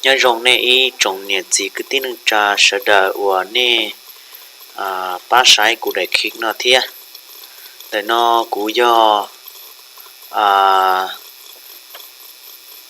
Nyob zoo nej ib tsoom niam txiv kwv tij neej tsa sawv daws uas nej pab saib kuv daim clip no thiab. Ntawm no kuv yog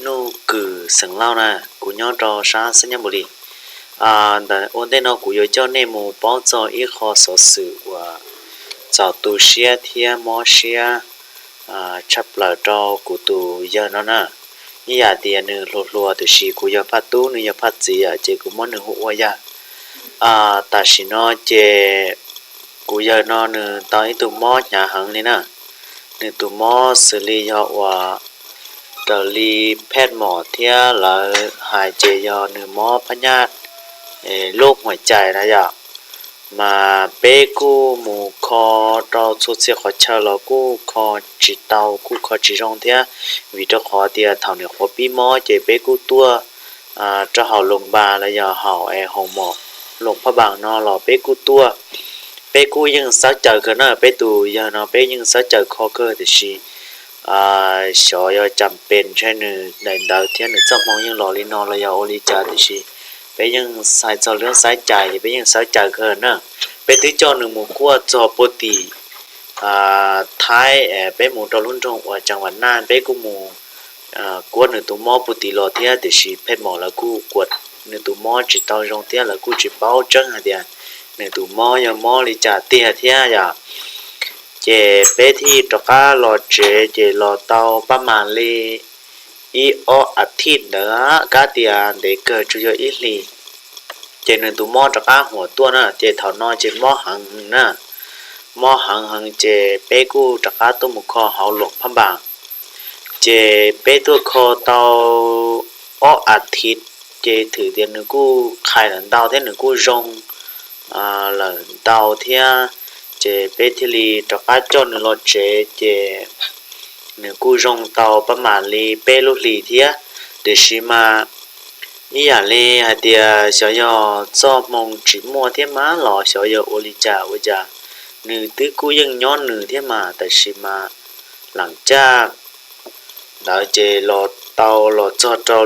Nuj Kwm xeem Lauj na, kuv nyob rau sab Xab Nyab Npus Lis. Ntawm ua ntej no kuv yuav coj nej mus paub txog ib qho xov xwm uas txaus tu siab thiab mob siab tshaj plaws rau kuv tus yawg no na. Ib yam tias nws hluas hluas tiam sis kuv yog Phaj Tub, nws yog Phaj Txiv, ces kuv muab nws hu ua yawg. Tam sim no ces kuv yawg no nws tau ib tug mob hnyav heev li na. Nws tus mob xws li yog uas raws li phej mom thiab lawv hais ces yog nws mob phab nyaj lub huam cai na yom. Mas peb kuj mus kho rau txhua txhia qhov chaw los kuj kho tsis tau, kuj kho tsis zoo thiab, vim rau qhov tias thaum nws qhuav pib mob ces peb kuj tuaj rau hauv Loos Npas los yog hauv es hoo mom Loos Phaj Npas no los peb kuj tuaj, peb kuj yeej xawb caws kawg na, peb tus yawg no peb yeej xawb caws kho kawg tiam sis xyov yog cas pes ntshe nws daim ntawv thiab nws txoj hmoo yeej los li no los yog ua li cas tiam sis peb yeej hais txog lub xaib cais ces peb yeej xawb caws kawg na. Peb twb coj nws mus kuaj txog puag tim Thaib, peb mus rau lub nroog uas Cees Vam Naj peb kuj mus kuaj nws tus mob puag tim los thiab tiam sis phej mom lawv kuj kuam nws tus mob tsis tau zoo thiab lawv kuj tsis paub tseeb hais tias nws tus mob yog mob li cas tiag thiab yom. Ces peb thiaj rov qab los tsev ces los tau pab mam li ib ob a thij ntawd, kab tias ntev kawg tsuas yog ib hlis ces nws tus mob rov qab huam tuaj na, ces thaum no ces mob heev na, mob heev heev ces peb kuj rov qab tuaj mus kho hauv Loos Phaj Npas. Ces peb tuaj kho tau ob a thij ces thwm tias nws kuj qhais lawm ntau thiab nws kuj zoo lawm ntau thiab, ces peb thiaj li rov qab coj nws los tsev ces nws kuj zoo tau pab mam li peb lub hlis thiab. Tiam sis mas ib yam li hais tias xyov yog txoj hmoo tsis muaj thiab mas los xyov yog ua li cas ua cas nws twb kuj yeej nyob nws thiab mas, tab sis mas lam caj ntawd ces los tau los txog rau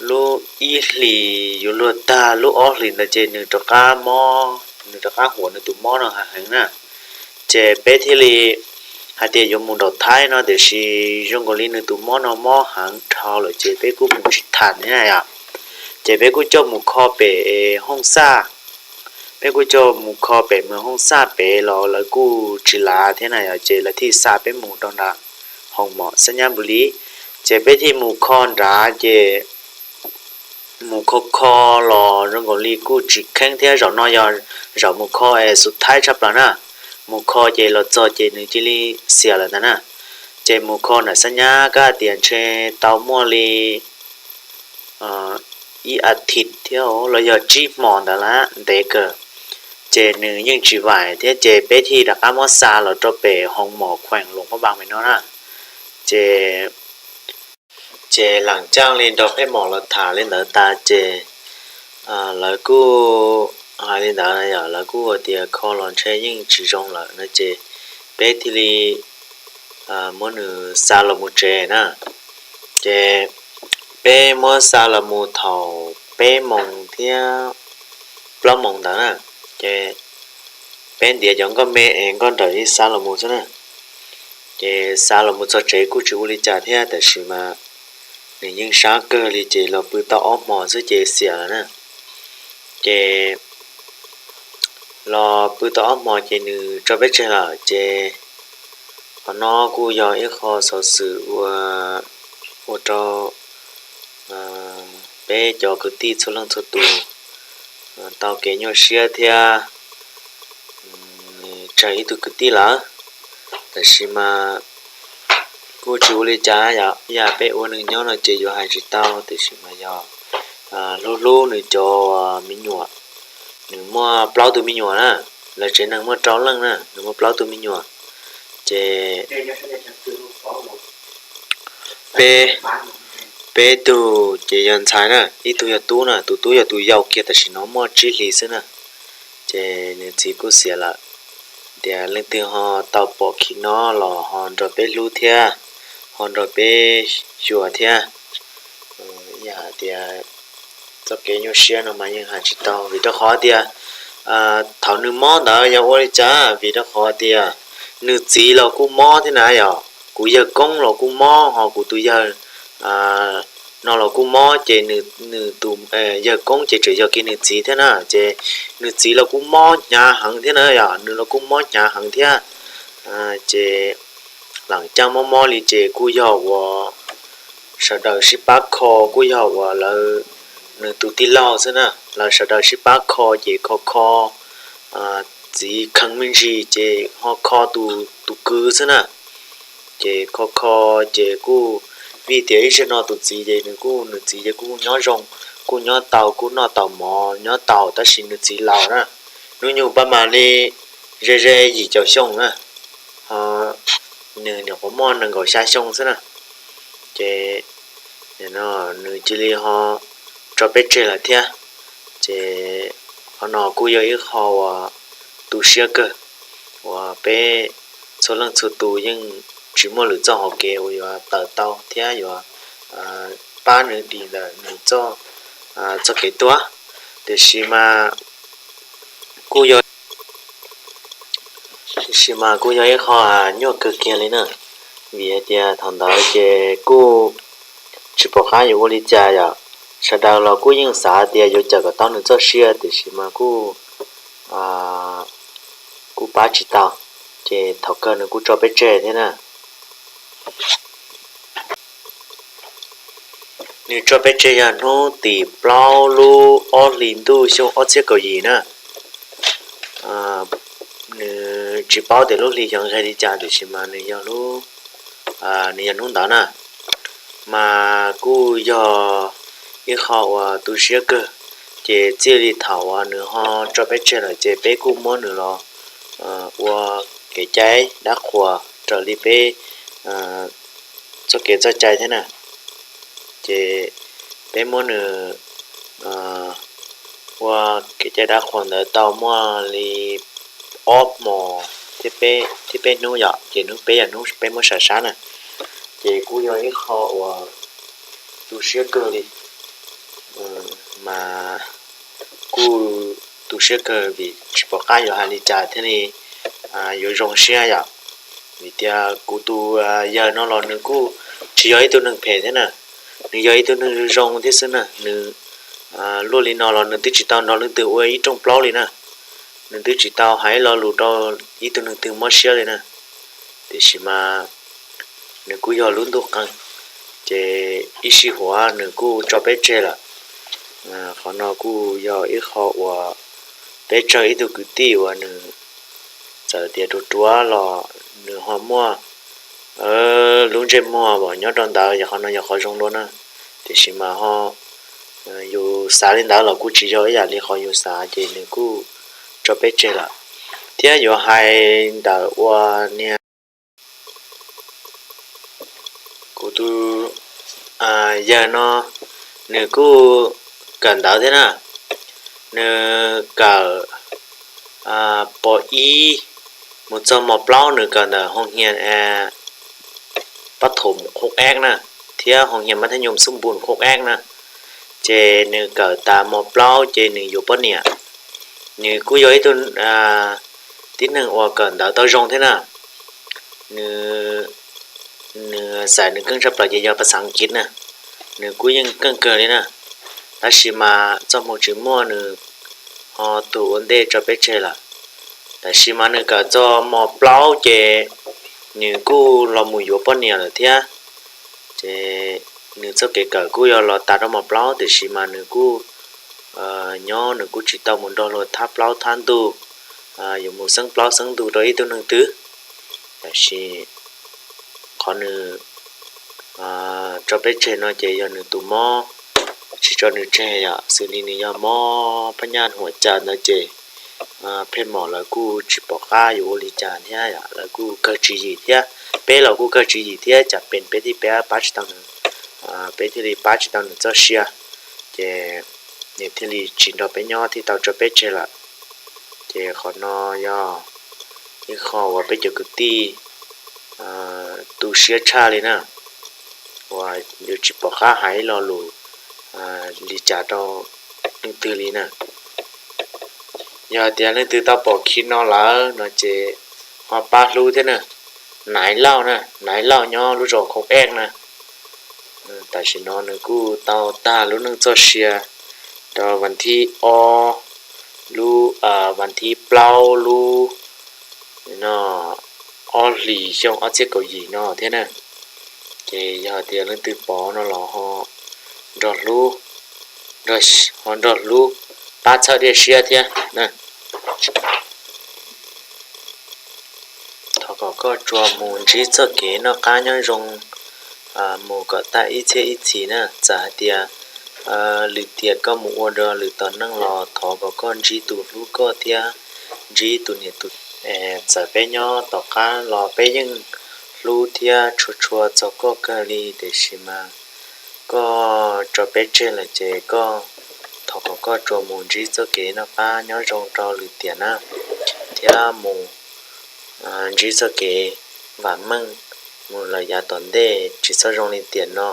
lub ib hlis yuav luag tag lub ob hlis ntawd ces nws rov qab mob, nws rov qab huam nws tus mob no heev heev na. Ces peb thiaj li hais tias yuav mus nram Thaib no tiam sis zoo nkaus li nws tus mob no mob heev dhau lawm ces peb kuj mus tsis tham thiab na yom. Ces peb kuj coj mus kho pem Hooj Xaj, peb kuj coj mus kho pem Hooj Xaj pem los lawv kuj tsis lav thiab na yom, ces lawv thiaj xa peb mus rau nram Hoos Mom Xab Nyab Npus Lis. Ces peb thiaj mus kho nrad ces mus kho kho los zoo nkaus li kuj tsis kheeb thiab, zaum no yog zaum mus kho es xus thaib tshaj plaws na. Mus kho ces los txog ces nws cia li xiam lawm ntag na. Ces mus kho nram Xab Nyab kab tias ntshe tau muaj li ib a thij thiab los yog tsib hmo ntawd lawm, ntev kawg. Ces nws yeej tsis vaim thiab ces peb thiaj rov qab muab xa los rau pem Hoos Mom Khuees Loos Phaj Npas pem no na. Ces ces lam caj li nrog phej mom los tham li ntawd tas ces lawv kuj hais li ntawd, lawv kuj hais tias kho los ntshe yeej tsis zoo lawm no ces peb thiaj li muab nws xa los mus tsev na. Ces peb muab xa los mus thaum peb moos thiab plaub moos ntawd na. Ces peb ntiav cov nkoj me es nkoj nrawm li xa los mus xwb na. Ces xa los mus txog tsev kuj tsis ua li cas thiab, tab sis mas nws yeej sab kawg li ces los pw tau ob hmo xwb ces xiam lawm na. Ces los pw tau ob hmo ces nws tso peb tseg lawm ces qhov no kuj yog ib qho xov xwm ua rau peb cov kwv tij txhua leej txhua tus tau kev nyuaj siab thiab tseg ib tug kwv tij lawm. Tab sis mas kuj tsis ua li cas, yam peb ua neej nyob no ces yuav hais tsis tau, tab sis mas yog hlub hlub nws cov me nyuam. Nws muaj plaub tug me nyuam na, lawv tsev neeg muaj rau leej na, nws muaj plaub tug me nyuam. Ces peb, peb tug ces yog ntxhais na, ib tug yog tub na, tus tub yog tus yau kiag tam sim no muaj tsib hlis xwb na. Ces nws txiv kuj xiam lawm. Tias leej twg ho tau pom clip no los ho nrog peb hlub thiab, ho nrog peb xyuas thiab. Hais tias txoj kev nyuaj siab no mas yeej hais tsis tau, vim rau qhov tias thaum nws mob ntawd yog ua li cas? Vim rau qhov tias nws txiv los kuj mob thiab na yom, kuv yawg koob los kuj mob, ho kuv tus yawg no los kuj mob, ces nws tus yawg koob ces tseem yog kiag nws txiv thiab na, ces nws txiv los kuj mob hnyav heev thiab na yom, nws los kuj mob hnyav heev thiab. Ces lam caaj mob mob li ces kuj yog uas sawv daws sib pab kho, kuj yog uas lawv, nws tus tij laug xwb na, lawv sawv daws sib pab kho ces kho kho txiv kheev me ntsis ces ho kho tus kwv xwb na. Ces kho kho ces kuj vim tias ib zaug no tus txiv ces nws kuj, nws txiv ces kuj nyob zoo, kuj nyob tau, kuj noj tau mov nyob tau, tab sis nws txiv laus na, hnub nyoog pab mam li ze ze yim caum xyoo na, ho nws nyuam qhuav muaj nees nkaum xya xyoo xwb na. Ces nws cia li ho tso peb tseg lawm thiab. Ces qhov no kuj yog ib qho uas tu siab kawg, uas peb txhua leej txhua tus yeej tsis muaj lwm txoj hauv kev uas yuav tawm tau thiab yuav pab nws dim ntawm nws txoj, txoj kev tuag. Tiam sis mas kuj yog, tiam sis mas kuj yog ib qho nyuaj kawg kiag li na, vim hais tias thaum ntawd ces kuj tsis pom qab yuav ua li cas yom. Sawv daws los kuj yeej xav tias yuav cawm kom tau nws txoj sia, tiam sis mas kuj, kuj pab tsis tau, ces thaum kawg nws kuj tso peb tseg thiab na. Nws tso peb tseg yog hnub tim plaub lub ob hlis ntuj xyoo ob txhiab kaum yim na. Nws tsis paub tias lub hli xyoo nqe li cas, tiam sis mas nws yog lub, nws yog hnub ntawd na, mas kuj yog ib qho uas tu siab kawg. Ces txij li thaum uas nws ho tso peb tseg lawm ces peb kuj muab nws los ua kev cai dab qhuas raws li peb txoj kev txoj cai thiab na. Ces peb muab nws ua kev cai dab qhuas ntawd tau muaj li ob hmos thiab peb hnub yom, ces hnub peb yog hnub peb muab sam sab na. Ces kuj yog ib qho uas tu siab kawg li, mas kuj tu siab kawg vim tsis pom qab yuav hais li cas thiaj li yuav zoo siab yom. Vim tias kuv tus yawg no los nws kuj tsis yog ib tug neeg phem thiab na, nws yog ib tug neeg zoo zoo thiab xwb na. Nws luaj li no los nws twb tsis tau nrog leej twg ua ib rooj plaub li na, nws twb tsis tau hais lo lus rau ib tug neeg twg mob siab li na. Tiam sis mas nws kuj yog lub ntuj qeeg, ces ib sij huam nws kuj tso peb tseg lawm. Qhov no kuj yog ib qho uas peb tsawg ib tug kwv tij uas nws txawm tias ruam ruam los nws ho muaj lub ntsej muag uas nyob rau ntawd, yog qhov no yog qhov zoo dua na. Tiam sis mas ho yus xav li ntawd los kuj tsis yog ib yam li qhov yus xav, ces nws kuj tso peb tseg lawm. Thiab yuav hais ntawm uas niag kuv tus yawg no, nws kuj kawm ntawv thiab na. Nws kawm pos ib mus txog mos plaub nws kawm ntawm hoo hias pab thom khooj eeb na, thiab hoo hias mab thab nyoos xub npus khooj eeb na. Ces nws kawm tas mos plaub ces nws yuav poj niam. Nws kuj yog ib tug tib neeg uas kawm ntawv tau zoo thiab na. Nws, nws xaiv nws keej tshaj plaws ces yog pas xav kiv na, nws kuj yeej keej kawg li na. Tab sis mas txoj hmoo tsis muaj nws ho tuag ua ntej tso peb tseg lawm. Tab sis mas nws kawm txog mos plaub ces nws kuj los mus yuav poj niam lawm thiab. Ces nws txoj kev kawm kuj yog los tas rau mos plaub, tiam sis mas nws kuj nyob nws kuj tsis tau mus nrog luag thab plaub thab ntug, yuav mus xeeb plaub xeeb ntug rau ib tug neeg twg. Tab sis qhov nws tso peb tseg no ces yog nws tus mob, tsis tso nws tseg yom, xws li nws yog mob phab nyaj huam cas ntawd ces pheej mom lawv kuj tsis pom qab yuav ua li cas thiab, lawv kuj kawg tswv yim thiab, peb los kuj kawg tswv yim thiab, cas pes peb thiaj pab tsis tau nws, peb thiaj li pab tsis tau nws txoj sia, ces nws thiaj li tsis nrog peb nyob thiaj tau tso peb tseg lawm. Ces qhov no yog ib qho uas peb cov kwv tij tu siab tshaj li na, uas yuav tsis pom qab hais ib lo lus li cas rau leej twg li na. Yog hais tias leej twg tau pom khi no lawm no ces ho pab hlub thiab na. Naiv Lauj na, Naiv Lauj nyob lub zos Khoo Ej na. Tam sim no nws kuj tau tag lub neej txoj sia rau vas thib ob, lub vas thib plaub lub no ob hlis xyoo ob txhiab kaum yim no thiab na. Ces yog hais tias leej twg pom no los ho nrog hlub, ho nrog hlub pab txhawb diaj siab thiab na. Thov kom koj tsuas mus ntsib txoj kev noj qab nyob zoo mus kom tag ib txhiab ib txhis na. Txawm hais tias lwm tiam koj mus ua dua lwm tus neej los thov kom koj ntsib tus hlub koj thiab ntsib tus niam tus txiv. Txawm peb nyob tom qab los peb yeej hlub thiab tshua tshua txog koj kawg li, tiam sis mas koj tso peb tseg lawm ces koj, thov kom koj tsuas mus ntsib txoj kev noj qab nyob zoo rau lwm tiam na, thiab mus ntsib txoj kev vam meej mus lawm yav tom ntej, tsis txhob zoo li tiam no.